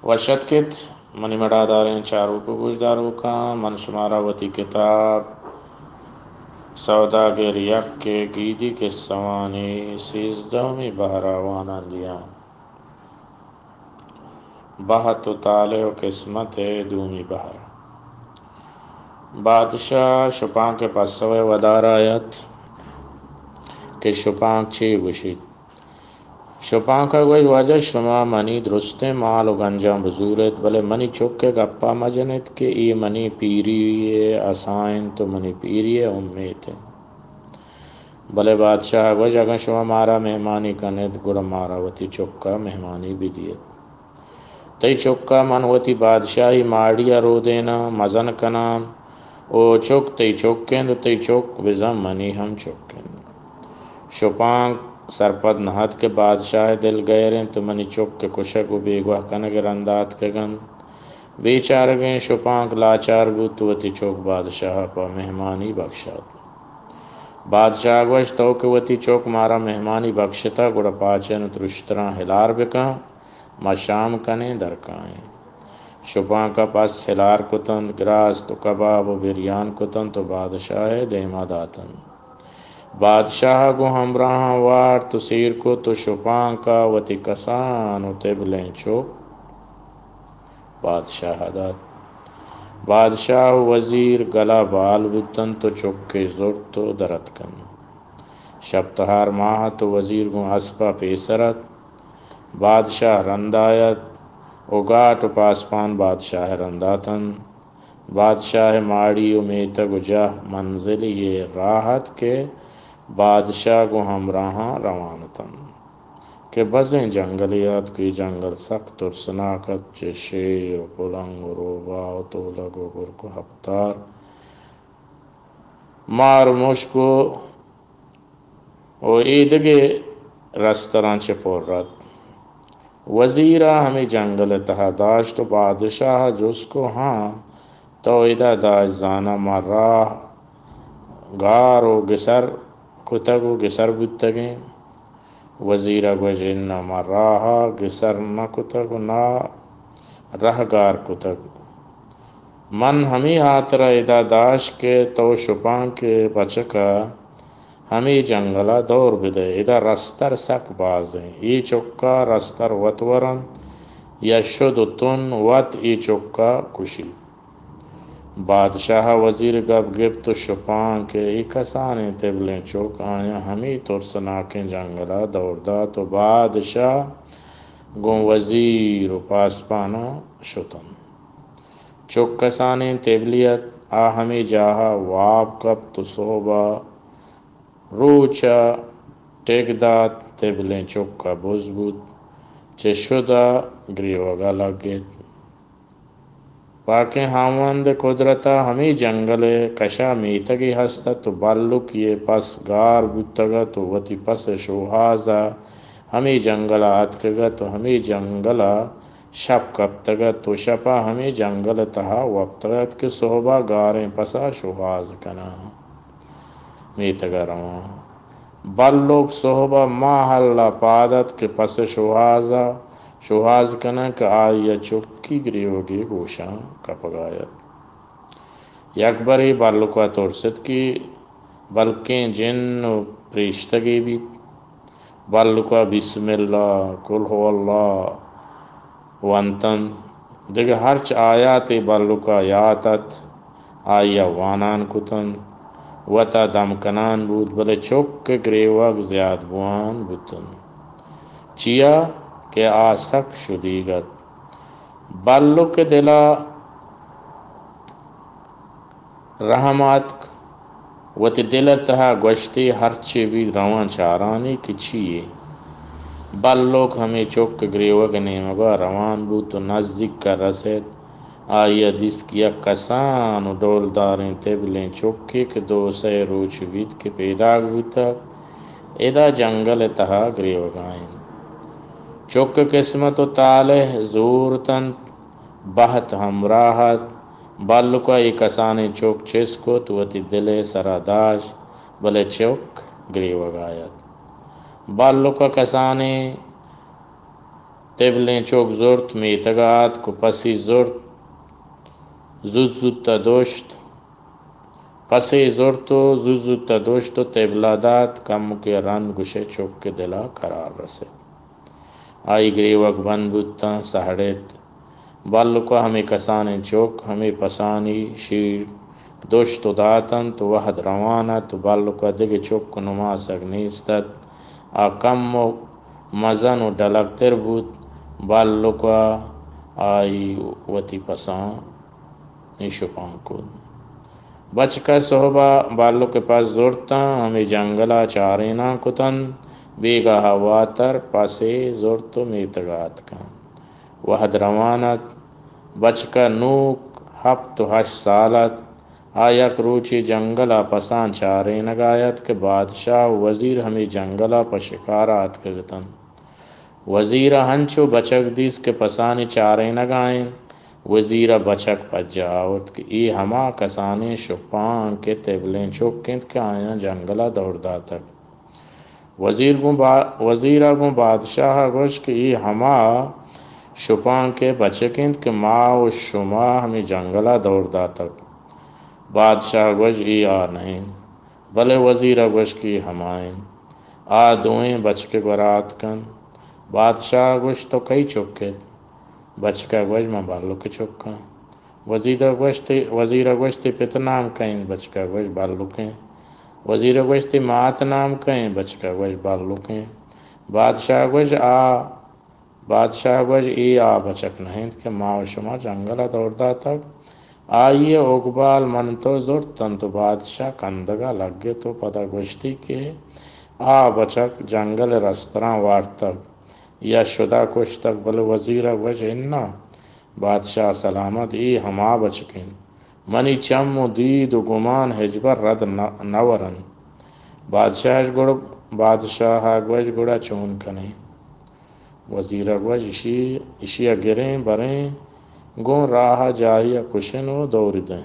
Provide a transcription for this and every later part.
وش اتک ات منی مڑاداریں چاروک و گوشداروکاں، من شمارا وتی کتاب سوداگر یک ءِ گیدی کسہانی سیزدہمی بہر ءَ وانان دیاں۔ بہت و طالع و قسمت ءِ دومی بہر۔ بادشاہ شپانک ءِ پسو ءِ ودار ءَ ات کہ شپانک چے گوشیت۔ شپانک ءَ گوشت، واجہ، شما منی درستیں مال و گنجاں بزور ات، بلے منی چک ءِ گپ ءَ مجن ات کہ اے منی پیری ءِ عصا انت و منی پیری ءِ امیت انت۔ بلے بادشاہ ءَ گوشت، اگاں شما مارا مہمانی کن ات، گڑا مارا وتی چک ءَ مہمانی بدیت۔ تئی چک ءَ من وتی بادشاہی ماڑی ءَ رودیناں، مزن کناں، او چک تئی چک انت و تئی چک بزاں منی ہم چک انت۔ شپانک سرپد نہ ات کہ بادشاہ ءِ دل گئیر انت و منی چک ءِ کشگ و بیگواہ کنگ ءِ رند ءَ اتکگ انت۔ بیچارگیں شپانک لاچار بوت و وتی چک بادشاہ ءَ پہ مہمانی بکشات۔ بادشاہ ءَ گوشت، تو کہ وتی چک مارا مہمانی بکشتہ، گڑا پاچن و ترشتراں ہلار بکن، ما شام کنیں، درکائیں۔ شپانک ءَ پس ہلار کتنت، گراست و کباب و بریان کتنت و بادشاہ ءِ دیما داتنت۔ بادشاہ ءَ گوں ہمراہاں وارت و سیر کت و شپانک ءَ وتی کسان و تبلیں چک بادشاہ ءَ دات۔ بادشاہ و وزیر گل ءَ بال بوتنت و چکے زرت و در اتکنت۔ شپ تہار ماہ ات و وزیر گوں اسپ ءَ پیسر ات۔ بادشاہ رند ءَ ات و گاٹ و پاسپان بادشاہ ءِ رند ءَ اتنت۔ بادشاہ ءِ ماڑی و میتگ و جاہ منزلی ءِ راہ ات کہ بادشاہ گوں ہمراہاں روان اتنت کہ بزیں جنگلے اتک۔ اے جنگل سک ترسناک ات، چہ شیر و پلنگ و روباہ و تولگ و گرک و ہپتار، مار و مشک و و اے دگہ رستراں چہ پر ات۔ وزیر ءَ ہمے جنگل ءِ تہا داشت و بادشاہ ءَ جست کو، ہاں، تو ادا داشت، زاناں ما راہ گار و گسر کتگ و گسر بوتگیں؟ وزیر ءَ گوشت، اناں، ما راہ ءَ گسر نہ کتگ و نہ رہ گار کتگ۔ من ہمے ہاترا ادا داشت کہ تو شپانک ءِ بچک ءَ ہمے جنگل ءَ دور بدئے۔ ادا رستر سک باز انت۔ اے چک ءَ رستر وت ورنت یا شد و تن وت اے چک ءَ کشیت۔ بادشاہ ءَ وزیر ءِ گپ گپت و شپانک ءِ اے کسانیں تبلیں چک، آیاں ہمے ترسناکیں جنگل ءَ دور دات و بادشاہ گوں وزیر و پاسپاناں شتنت۔ چک کسانیں تبلی ات، آ ہمے جاہ ءَ واب کپت و سہب ءَ روچ ءَ ٹگ دات، تبلیں چک ءَ بز بوت، چہ شد ءَ گریوگ ءَ لگت۔ پاکیں ہاوند ءِ قدرت ءَ ہمے جنگل ءِ کش ءَ میتگے ہست ات و بلکے ءِ پس گار بوتگ ات و وتی پس ءِ شوہاز ءَ ہمے جنگل ءَ اتکگ ات و ہمے جنگل ءَ شپ کپتگ ات و شپ ءَ ہمے جنگل ءِ تہا وپتگ ات کہ سہب ءَ گاریں پس ءَ شوہاز کناں، میتگ ءَ رواں۔ بلک سہب ءَ ماہل ءَ پاد ات کہ پس ءِ شوہاز ءَ شوہاز کناں کہ آئی ءَ چکی گریوگے گوشاں کپگ ءَ ات۔ یک برے بلک ءَ ترست کہ بلکیں جن و پریشتگے بیت۔ بلک ءَ بسم اللہ، قل هو اللہ ونتنت۔ دگہ ہرچ آیاتے بلک ءَ یات ات، آئی ءَ وانان کتنت، وت ءَ دم کنان بوت، بلے چک ءِ گریوگ زیات بوان بوتنت، چیا کہ آ سک شدیگ ات۔ بلک ءِ دل ءَ رحم اتک، وتی دل ءِ تہا گوشتی، ہرچے بیت رواں چارانی کہ چی یے۔ بلک ہمے چک ءِ گریوگ ءِ نیمگ ءَ روان بوت و نزیک ءَ رست، آئی ءَ دیست کہ یک کسان و ڈولداریں تبلیں چکے کہ دو سئے روچ بیت کہ پیداک بوتگ، ادا جنگل ءِ تہا گریوگ ءَ انت۔ چک ءِ قسمت و طالع زورت انت، بہت ہمراہ ات۔ بلک ءَ اے کسانیں چک چست کت، وتی دل ءِ سرا داشت، بلے چک گریوگ ءَ ات۔ بلک ءَ کسانیں تبلیں چک زرت میتگ ءَ آتک ءُ پسی زرت، زوت زوت ءَ دشت۔ پسے زرت ءُ زوت زوت ءَ دشت ءُ تبل ءَ دات۔ کمکے ءَ رند گوشئے چک ءِ دل ءَ کرار رست۔ آئی گریوگ بند بوتاں، سہڑت۔ بلک ءَ ہمے کسانیں چک، ہمے پسانی شیر دشت ءُ دات اَنت ءُ وہد روان اَت ءُ بلک ءَ دگہ چک ءُ نماسگ نیست اَت۔ آ کمو مزن ءُ ڈلگتر بوت، بلک ءَ آئی وتی پسانی شپانک کت۔ بچک ءَ سہب ءَ بلک ءِ پس زرتاں، ہمے جنگل ءَ چاریناں کت اَنت، بیگاہ ءَ واتر پسے زرت ءُ میتگ ءَ آتک اَنت۔ وہد روان اَت۔ بچک ءَ نوک ہپت ءُ ہشت سال اَت۔ آ یک روچے جنگل ءَ پساں چارینگ ءَ اَت کہ بادشاہ ءُ وزیر ہمے جنگل ءَ پہ شکار ءَ آتکگ اِت اَنت۔ وزیر ءَ ہنچو بچک دیست کہ پسانی چارینگ ءَ اِنت، وزیر ءَ بچک پجہ آورت کہ اے ہما کسانیں شپانک ءِ تبلیں چک اِنت کہ آیاں جنگل ءَ دور داتگ۔ وزیر گوں با-، وزیر ءَ گوں بادشاہ ءَ گوشت کہ اے ہما شپانک ءِ بچک اِنت کہ ما ءُ شما ہمے جنگل ءَ دور داتگ۔ بادشاہ ءَ گوشت اے آ نہ اِنت، بلے وزیر ءَ گوشت کہ اے ہما اِنت۔ آ دوئیں بچک ءِ گورا آتک اَنت۔ بادشاہ ءَ گوشت تو کئی چک ئے؟ بچک ءَ گوشت من بلک ءِ چک آں۔ وزیر ءَ گوشت، وزیر ءَ گوشت تئی پت ءِ نام کئے اِنت؟ بچک ءَ گوشت بلک اِنت۔ وزیر ءَ گوشت تئی مات ءِ نام کئے اِنت؟ بچک ءَ گوشت بلک اِنت۔ بادشاہ ءَ گوشت آ، بادشاہ ءَ گوشت اے آ بچک نہ اِنت کہ ما ءُ شما جنگل ءَ دور داتگ؟ آئی ءِ اگبال من تو زرت اَنت ءُ بادشاہ کندگ ءَ لگت ءُ پدا گوشتی کہ آ بچک جنگل ءِ رستراں وارتگ یا شد ءَ کشتگ، بلے وزیر ءَ گوشت اناں، بادشاہ سلامت، اے ہما بچک اِنت۔ منی چم ءُ دید ءُ گمان ہچبر رد نہ، نہ ور اَنت۔ بادشاہ اش گڑ-، بادشاہ ءَ گوشت گڑا چون کنیں؟ وزیر ءَ گوشت اشی، اشی ءَ گریں بریں گوں راہ ءَ جاہے ءَ کشیں ءُ دور دیں۔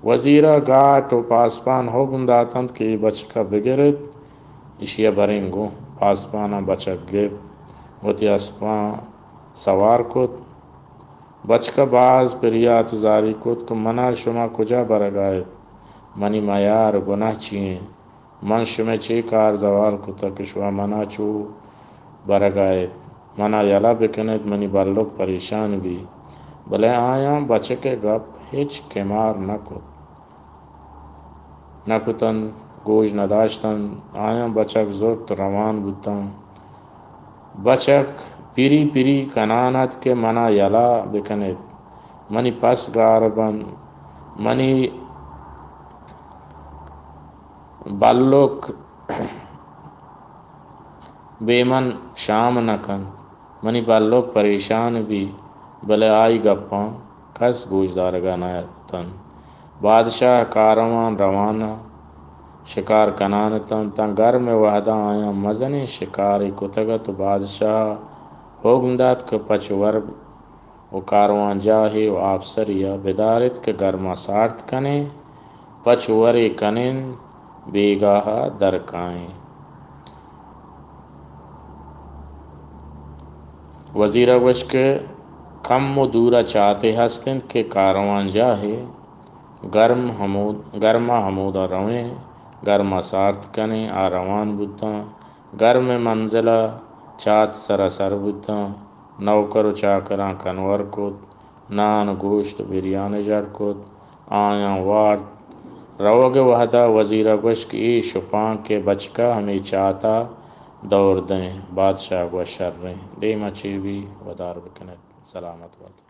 وزیر ءَ گاٹ ءُ پاسپان حکم دات اَنت کہ اے بچک ءَ بگر اِت، اشی ءَ بریں گوں۔ پاسپاناں بچک گپت، وتی اسپاں سوار کت۔ بچک ءَ باز پریات ءُ زاری کت کہ من ءَ شما کجا برگ ءَ اِت؟ منی میار ءُ گناہ چی اِنت؟ من شمئے چے کار زوال کتگ کہ شما من ءَ چو برگ ءَ اِت؟ من ءَ یلہ بکن اِت، منی بلک پریشان بیت۔ بلے آیاں بچک ءِ گپ ہچ کمار نہ کت، نہ کت اَنت، گوش نہ داشت اَنت۔ آیاں بچک زرت ءُ روان بوت اَنت۔ بچک پری پری کنان اَت کہ من ءَ یلہ بکن اِت، منی پس گار بنت، منی بلک بے من شام نہ کنت۔ منی بلک پریشان بی، بلے آئی گپاں کس گوش دارگ ءَ نہ اِت اَنت۔ بادشاہ ءِ کاروان روان ءُ شکار کنان اِت اَنت، تاں گرم ءِ وہد ءَ آیاں مزنیں شکارے کتگ اَت ءُ بادشاہ ءَ حکم دات کہ پچ ور ءُ کاروانجاہے ءُ آپسرے ءَ بدار اِت کہ گرم ءَ سارت کنیں، پچ ورے کنیں، بیگاہ ءَ در کائیں۔ وزیر ءَ گوشت کہ کم ءُ دور ءَ چاتے ہست اِنت کہ کاروانجاہے، گرم ہمود-، گرم ءَ ہمودا رویں، گرم ءَ سارت کنیں۔ آ روان بوتاں۔ گرم ءِ منزل ءَ چات سر ءَ سر بوتاں۔ نوکر ءُ چاکراں کنور کت، نان ءُ گوشت ءُ بریانی جڑ کت، آیاں وارت۔ روگ ءِ وہد ءَ وزیر ءَ گوشت کہ اے شپانک ءِ بچک ءَ ہمے چات ءَ دور دئیں۔ بادشاہ ءَ گوشت شریں، دیم ءَ چے بی ودار بکن اِت، سلامت بات۔